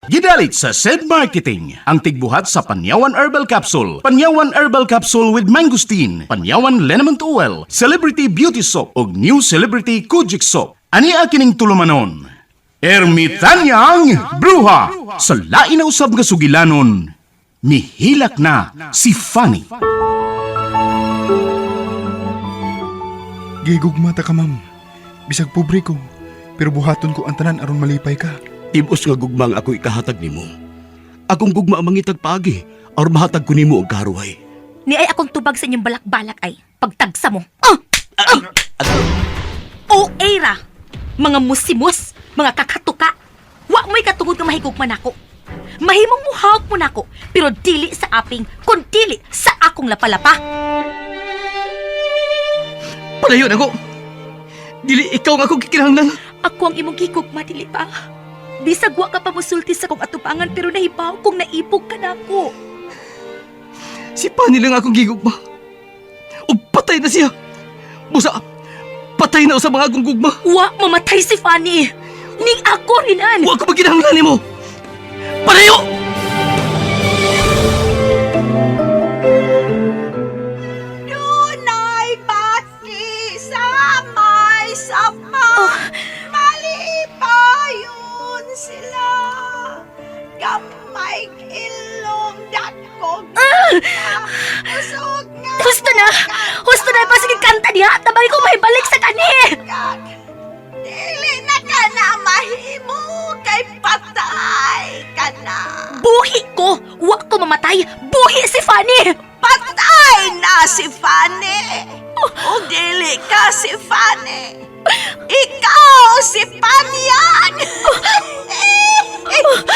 Gidalit sa SED Marketing, ang tigbuhat sa Panyawan Herbal Capsule, Panyawan Herbal Capsule with Mangosteen, Panyawan Liniment Oil, Celebrity Beauty Soap, ug New Celebrity Kojic Soap. Ani kining tulumanon? Ermitanyang Bruha! Sa lain na usab nga sugilanon, mihilak na si Fanny. Gigugma ta ka, ma'am. Bisag pobre ko, pero buhaton ko ang tanan aron malipay ka. Tibos nga gugma ang ako ikahatag nimo. Akong gugma ang mangitag paagi aron mahatag ko nimo ang karuhay. Ni ay akong tubag sa inyong balak-balak ay pagtagsa mo. Ah! Ah! O era, mga musimus, mga kakatuka. Wa mo'y katungod nga mahigugma nako. Mahimong muhawak mo nako, pero dili sa aping, kun dili sa akong lapalapa. Palayo na ko. Dili ikaw nga akong gikinahanglan. Ako ang imong gigugma, dili ba? Bisag wa ka pa musulti sa kong atubangan pero nahibaw kung naibog ka nako. Si Pani lang akong gigugma. Ug patay na siya. Busa, patay na sa mga akong gugma. Wa mamatay si Fanny. Ning ako rinan. Wa ko maginahanglan nimo. Palayo! Dunay bati sa may sapa. Malipayon sila. Gamay ilong dakog. Usog nga. Husto na! Husto na! Pasige kanta diha! Tabang ko may balik sa kani! Kag, dili na ka na mahimo kay patay ka na. Buhi ko! Wa ko mamatay! Buhi si Fanny! Patay na si Fanny. O dili ka si Fanny. Ikaw si Panyag. Milak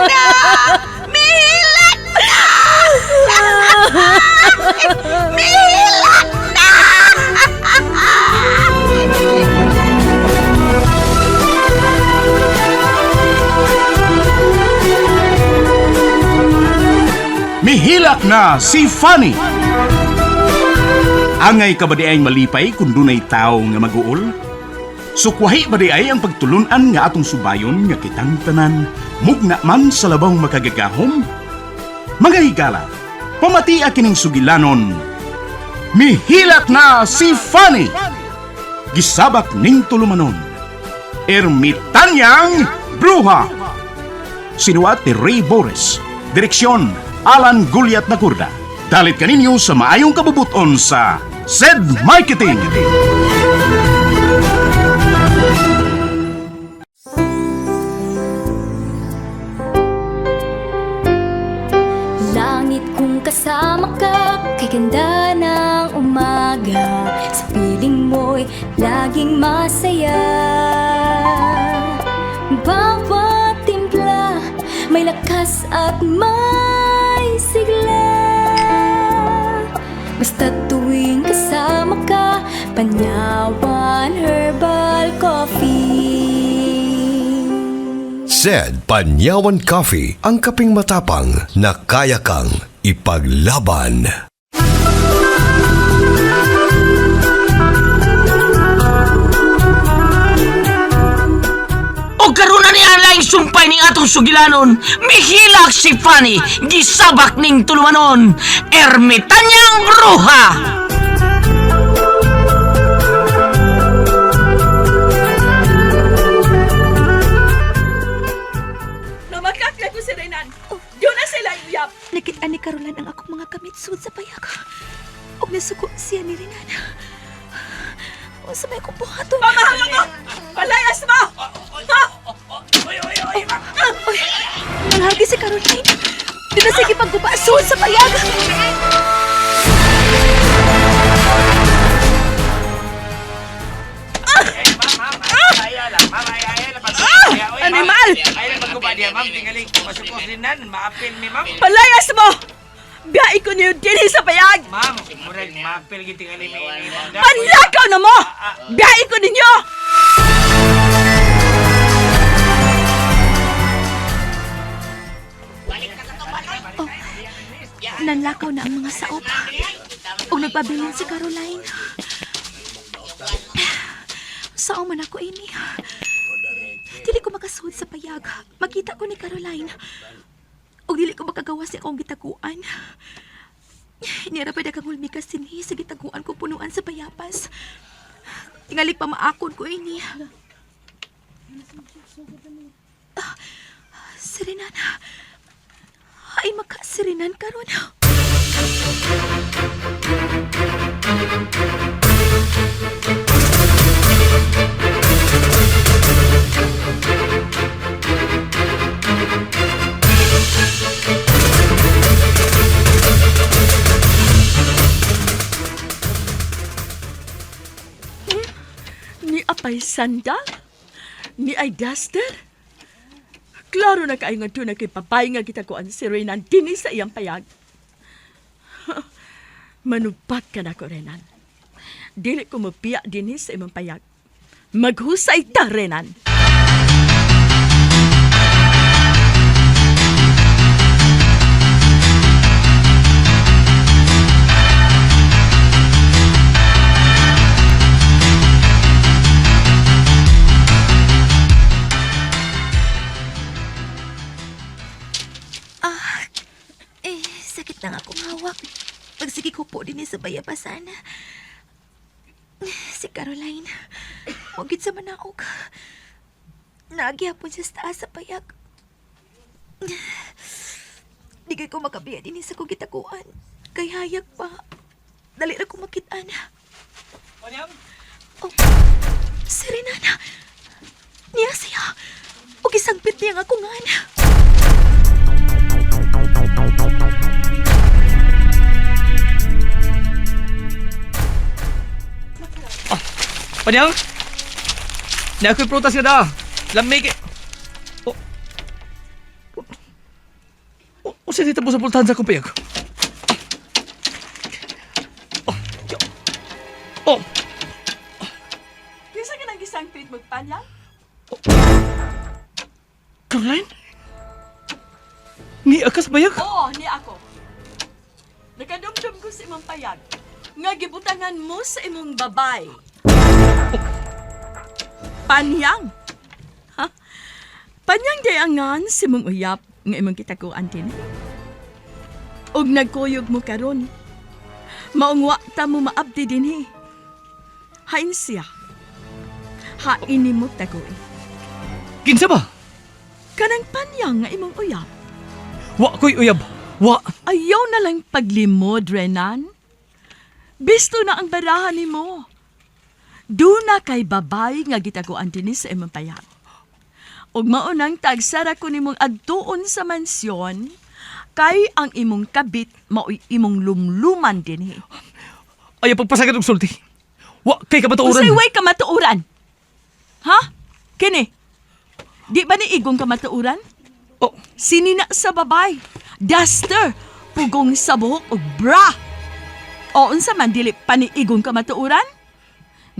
na! Milak na! Milak na! Mihilak na si Fanny. Angay ka ba di ay malipay kung dunay tao nga maguol? Sukwahi ba di ay ang pagtulunan nga atong subayon nga kitang tanan, mugna man sa labang makagagahom? Mga higala, pamatia kining sugilanon. Mihilak na si Fanny! Gisabak ning tulumanon. Ermitanyang Bruha! Sinuat ni Ray Boris. Direksyon, Alan Guliat Nakurda. Dalit kaninyo sa maayong kabubuton sa SED Marketing. Langit kung kasama ka, kay ganda ng umaga. Sa piling mo'y laging masaya. Bawat timpla, may lakas at may sigla. Basta tuwing kasama ka, Panyawan Herbal Coffee. Said Panyawan Coffee, ang kaping matapang na kaya kang ipaglaban. O karon na ni ang sumpay ning atong sugilanon. Mihilak si Fanny, gisabak ning tulumanon. Ermitanyang Bruha! Namakakla ko si Renan. Doon na sila uyab. Nakita ni Carolan ang akong mga gamit sud sa payag. Ug nasuko siya ni Renana. Unsa may akong buhaton? Pamahanga mo! Palayas mo! Ha? Oy, nanghagi si Caroline. Di na sige pagguba sud sa payag. Animal! Palayas mo! Biyahe ko niyo dinhi sa payag! Panlakaw na mo! Biyahe ko ninyo! Nanlakaw na ang mga saop. Nagpabilin si Caroline. Saan man ako ini? Dili ko makasuod sa payag. Makita ko ni Caroline. Og dili ko makagawa sa akong gitaguan. Nira pa kang hulmikas dinhi sa gitaguan ko punuan sa payapas. Tingalik pa maakon ko ini. Ah, Sirinan. Ay, makasirinan karon. Ni apay sandal? Ni ay duster? Klaro na kaayo nga doon na kay papay nga gitaguan si Renan dinhi sa iyang payag. Manubat ka na ko, Renan. Dili ko mapiya dinhi sa imong payag. Maghusay ta, Renan. Eh, sakit na nga akong hawak. Pagsige ko po din sa bayabasan. Si Caroline, huwag sa manaog. Naagyapon siya sa taas sa payag. Di kay ko makabiya din sa kong gitaguan. Kay hayag pa. Dali ra ko makitaan. Oh, si Renana. Niya siya. O gisangpit niya nga akong ana. Panyang? Na ako'y prutas nga da. Lamig eh. Oh. Oh, oh, sa dito po sa pultahan sa akong payag. Oh. Oh. Kinsa ka nang gisangpit magpanyang? Caroline? Ni akas bayag? Oo, ni ako. Nakadumdum ko sa imong payag. Nga gibutangan mo sa imong babay. Panyang. Ha? Panyang day angan sa imong uyap nga imong kitaguan din. Og nagkuyog mo karon. Maungwa ta mo maabdi dinhi. Hain siya. Hain nimo tagoy. Kinsa ba? Kanang panyang nga imong uyap. Wa ko'y uyab. Wa. Ayaw na lang paglimod, Renan. Bisto na ang barahan nimo. Duna kay babay nga gitaguan dinhi sa imong payag. Ug mao nang tagsara ko nimong adtuon sa mansyon kay ang imong kabit mao'y imong lumluman dinhi. Ayaw pagpasagad og sulti. Wa kay kamatuoran. Usay way kamatuoran. Ha? Kini. Di ba ni igong kamatuoran? Oh, Sinina sa babay, duster, pugong sa buhok ug bra. O unsa man dili paniigong kamatuoran?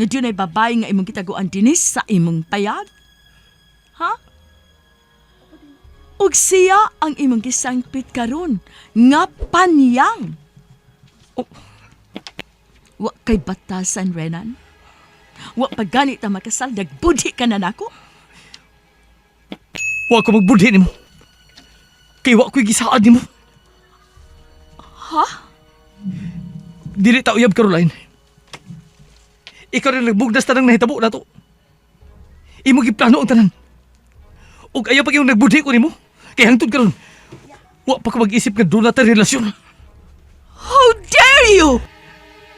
Nga dunay babay nga imong gitaguan dinis sa imong payag. Ha? Ug siya ang imong gisangpit karon nga panyang. Oh. Wa kay batasan, Renan. Wa pa gani ta makasal, nagbudhi ka na nako. wa ko magbudhi nimo. Kay wa ko'y gisaad nimo. Ha? Dili ta uyab, Caroline. Ikaw rin nagbugnas tanang nahitabo na to. Imo giplano ang tanan. Ug ayaw pag iyong nagbudhi ko nimo. Kay hangtod karon. Wa pa ka mag-isip nga doon na relasyon. How dare you!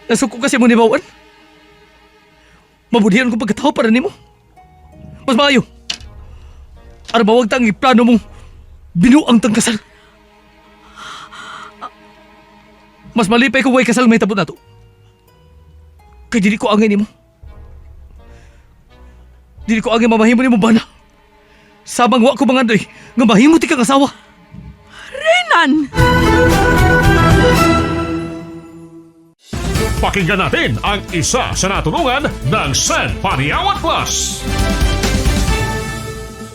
Nasuko kasi mo ni Bawan. Mabudhian ko pagkatao para nimo. Mas maayo. Aron mawag ta ang iplano mong binuang tang kasal. Mas malipay kung way kasal may tabo na to. Kay dili ko angay nimo. Dili ko angay mamahimo nimo bana. Samang wa ko mangandoy nga mahimo ti kang asawa. Renan! Pakinggan natin ang isa sa natulungan ng San Paniawan Plus.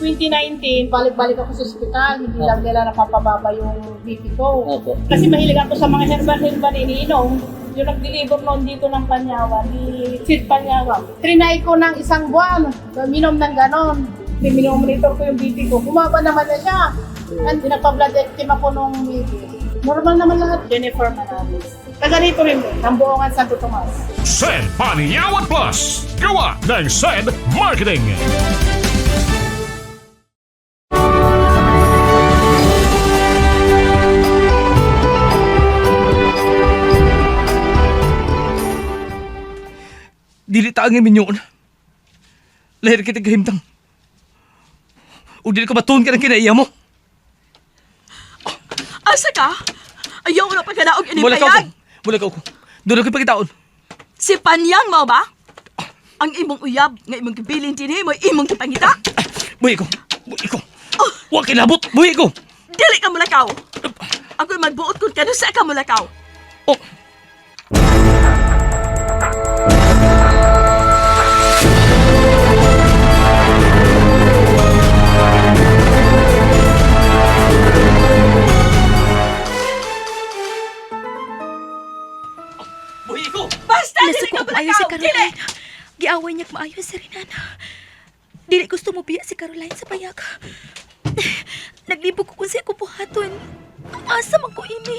2019, balik-balik ako sa ospital, hindi lang nila napapababa yung BP ko. Kasi mahilig ako sa mga herbal-herbal iniinom. Yung nag-deliver noon dito ng Panyawan, ni Sid Panyawan. Trinay ko ng isang buwan, minom ng ganon. Minomonitor ko yung BP ko, bumaba naman na siya. And pinagpa-blood team ako nung BP. Normal naman lahat. Jennifer Manalis. Taga rito rin, ng Buongan Santo Tomas. Send Paniawan Plus. Gawa ng Send Marketing. Dili ta ang iminyon. Lahir kita gahimtang. O dili ko batuon ka ng kinaiya mo. Asa ka? Ayaw na pagkanaog ini Mula ka ko. payag. Mula ka ko. Doon ako pagkitaon. Si Panyang mao ba? Ang imong uyab nga imong gibilin dinhi mo imong gipangita. Buhi ko. Buhi ko. Wa kilabot. Buhi ko. Dili ka mulakaw. Ako'y magbuot kung kanusa ka mulakaw. Oh. Buhi ko. Basta dili Nasuko ka ako maayo si mulakaw. Dili. Caroline. Giaway niya maayo si Renan. Dili gusto mo biya si Caroline sa payag. Naglibog ko kung siya ko buhaton. Asa man ko ini.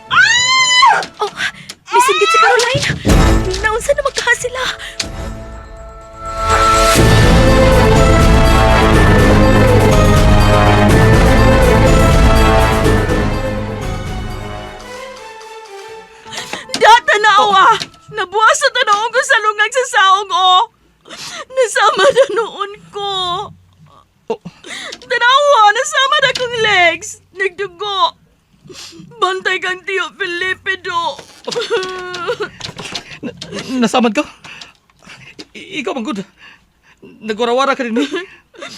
Ah! Oh, misinggit si Caroline. Naunsa na magkaha sila. Data na awa. Nabuwas sa tanaon ko sa lungag sa saong o. Nasama na noon ko. Oh. Tanawa, nasama na kong legs. Nagdugo. Bantay kang Tiyo Felipe do. Nasamad ka? Ikaw man gud. Nagwarawara ka rin ni.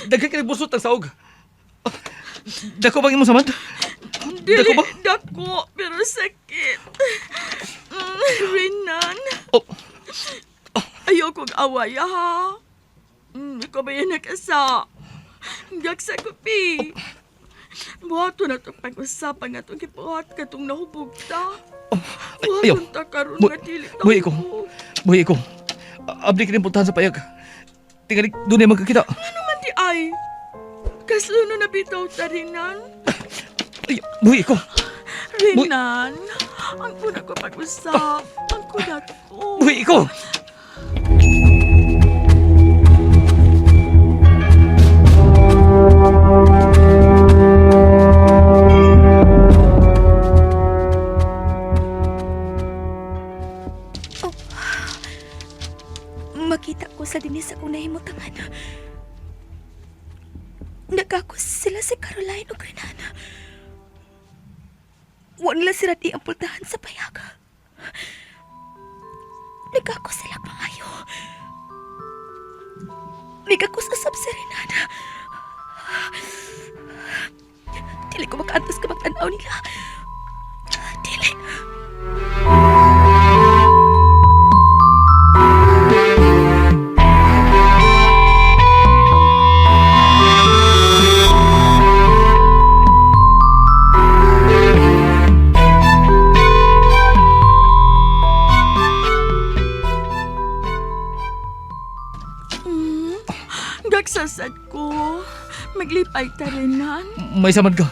Daghan ka nagbusot ang saog. Dako bang imong samad? Dili, Dako ba? dako, pero sakit. Renan, Oh, ayoko away ha. Ikaw ba yan nag-asa? Gaksa ko, pi. Buhato na itong pag-usapan nga itong gibuhat ka itong nahubog ta. Ay, ayaw. Buhaton ta karon nga dili ta Buhi ko. hubog. Buhi ko. Abdi ka rin puntahan sa payag. Tingali, doon ay magkakita. Ano man di ay? Kasluno na bitaw ta, Renan. Ay, buhi ko. Renan, ang kuna ko pag-usap. Ang kuna ko. Buhi ko. Oh. Makita ko sa dinis akong nahimutangan. Nagkakos sila si Caroline o Renan. Wa nila si Rati ang pultahan sa payag. Nagkakos sila maayo. Migakos usab si Renan. Dili ko makaantos ka magtanaw nila. Dili. Gagsasad ko. Maglipay ta, Renan. May samad ka.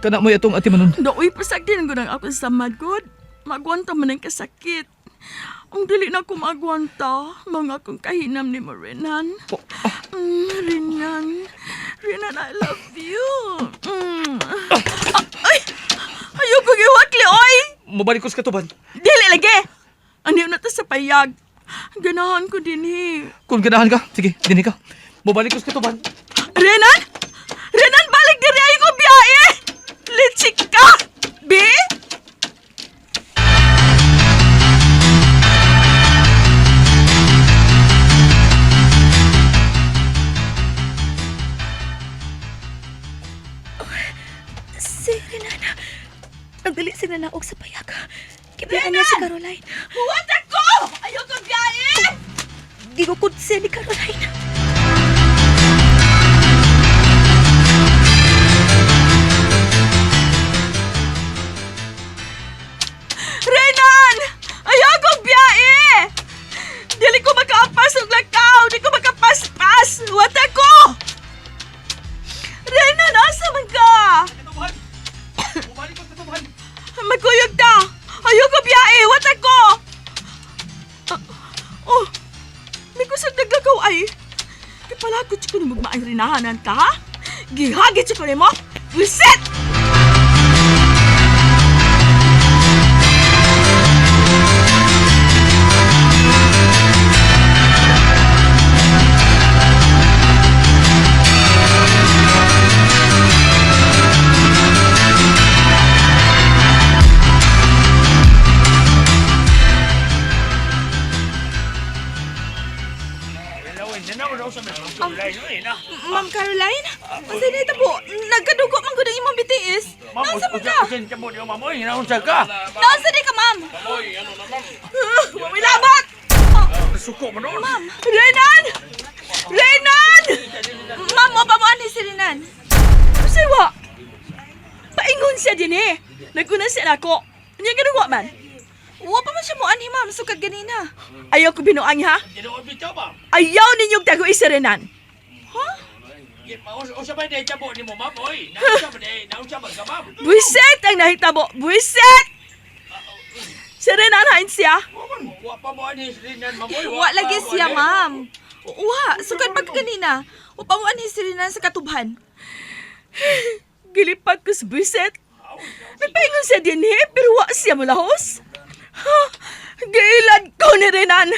Kana mo itong ati manon. Daoy pasag din ang ako sa magod. Magwanta man ang kasakit. Ang dili na ko magwanta, mga akong kahinam ni mo, Renan. Oh, Renan. Renan, I love you. Ah, ay! Ayoko giwakli, oy! Mabalik ko sa katuban. Dili lagi! Ano na ta sa payag? Ganahan ko din eh. Kung ganahan ka, sige, dinhi ka. Mabalik ko sa katuban. Renan! Renan, balik diri ay ko biyahe! Litsik ka! Bi? Si Renan. Nagdali sila naog sa payag. Kibiyaan niya si Caroline. Huwag ako! Ayoko biyahe! Gigukod siya ni Caroline. Renan! Ayaw kong biyahe! Dili ko makaapas og lakaw! Di ko makapaspas! Wata ko! Renan, asa man ka? Magkuyog ta! Ayaw ko biyahe! Wata ko! Oh! May kusog naglakaw ay! Kipalakot ko na magmaang rinahanan ka, ha? Gihagit ko nimo! Reset! Ma'am Caroline? Unsa ni tabo? Nagkadugo man gud ang imong BTS. Naunsa man ka? Naunsa di ka, ma'am? Wa may labot! Suko man doon. Ma'am! Renan! Renan! Ma'am, mo pa mo ani si Renan. Unsay wa? Paingon siya din eh. Naguna siya nako. Unya ganun wa man. Wa pa man siya mo ani, ma'am, sukad ganina. Ayaw ko binuang ha. Ayaw ninyong taguin si Renan. Buiset ang nahitabo. Buiset! Si Renan hain siya. Wa lagi siya, ma'am. Wa, sukad pag kanina. Wa pa mo ani si Renan sa katubhan. Gilipat ko sa buiset. Nagpaingon siya din eh, pero wa siya mulahos. Ha? Giilad ko ni Renan.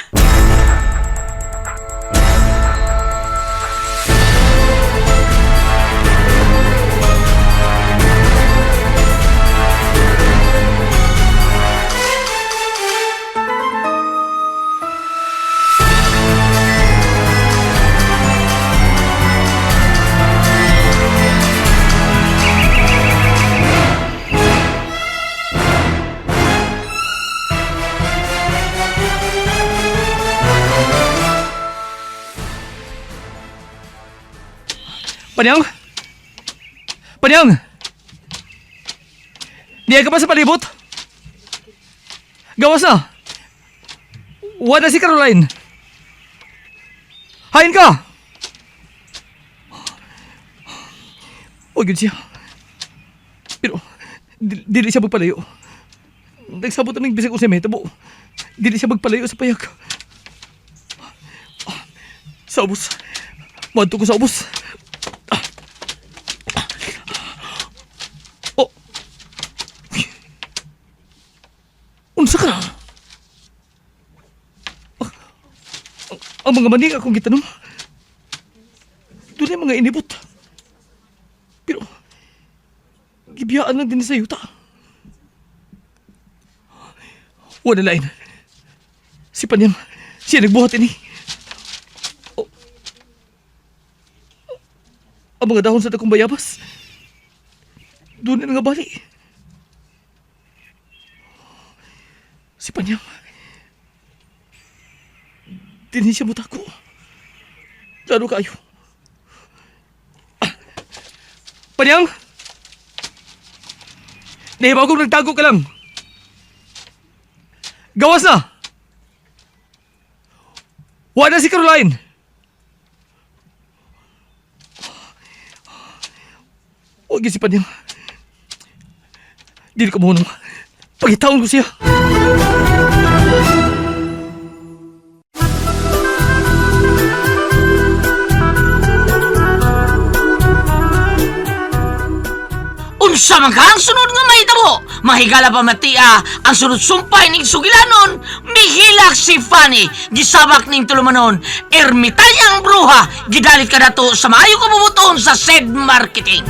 Panyang? Panyang! Niya ka pa sa palibot? Gawas na! Wala si Caroline! Hain ka! Huwag yun siya. Pero, dili siya magpalayo. Nagsabot aming bisag usay may tabo. Dili siya magpalayo sa payag. Sa ubos. Madto ko sa ubos. Oh. Unsa ka? Ang mga maning akong gitanom. Doon mga inibot. Pero, gibiyaan lang din sa yuta. Wala lain. Si Panyang, siya nagbuhat ini. Oh. Ang mga dahon sa dakong bayabas. Doon na nga bali. Si Panyang. Dinhi siya mutako. Lalo kayo. Ah. Panyang! Nahibaw kong nagtago ka lang. Gawas na! Wala si Caroline! Huwag yun si Panyang. Dili ko munong. Pagitaon ko siya. Unsa man ka ang sunod nga mahitabo? Mahigala pa matia ang sunod sumpay ning sugilanon, mihilak si Fanny, gisabak ning tulumanon, ermitanyang bruha, gidalit ka dato sa maayo kabubuton sa said marketing.